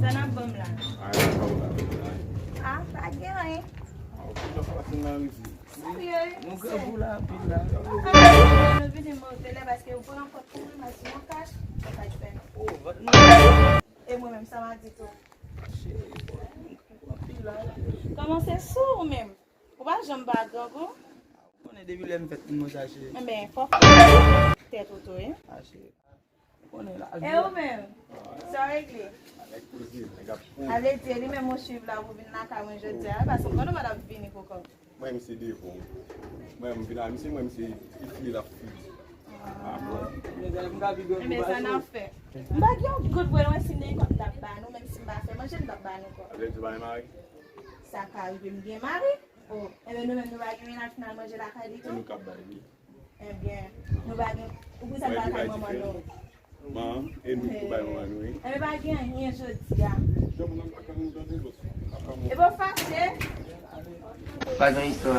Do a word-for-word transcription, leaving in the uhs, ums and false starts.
Sa n ap ban m la? Ay, la pa w la, la. Ah, pa gen anyen. Ah, ok, la pa fin la, wi. Serye? Nou grangou la anpil la. Nou vini move lè paske ou pran kòb pou mwen, mwen di yon kach, ou pa fè. Oh, vant nou. E mwen menm, sa m a di tou. Cheri, nou grangou anpil la. Kòman se sou ou menm? Ou pa janm pa grangou? Ou konnen depi lè m fèt moun mwen sa cheri. Enben, fòk tèt ou tou, wi. Ah, cheri. Ou konnen la. E ou menm? Sa w regle? Avèk plezi, nèg ap pou. Ale di li menm ou swiv la pou vin lakay mwen jodi a, paske m konnen w pa t ap vini pou kòb. Mwen, m se devan. Mwen, m vin a misye, mwen, m se file l ap file. Ah, bon. Mezanmi, m ka viv yon Enben, sa n ap fè? M pa gen yon goud pou l, mwen, si m te gen kòb, m t ap ba nou, menm si m pa fè manje, m t ap ba nou kòb. Avèk di, pa gen mari? Sa ka rive m gen mari. Oh, enben, nou menm, nou pa gen mennaj pou n al manje lakay li Se tou? nou k ap bay, wi. Enben, nou pa gen, ou pou sa lakay manman nou. Man, e nou pou bay manman nou, wi. Enben, pa gen anyen jodi a. Jòm nan pa ka nou tande lòt. Pa ka E bon, fache. Pa gen istwa.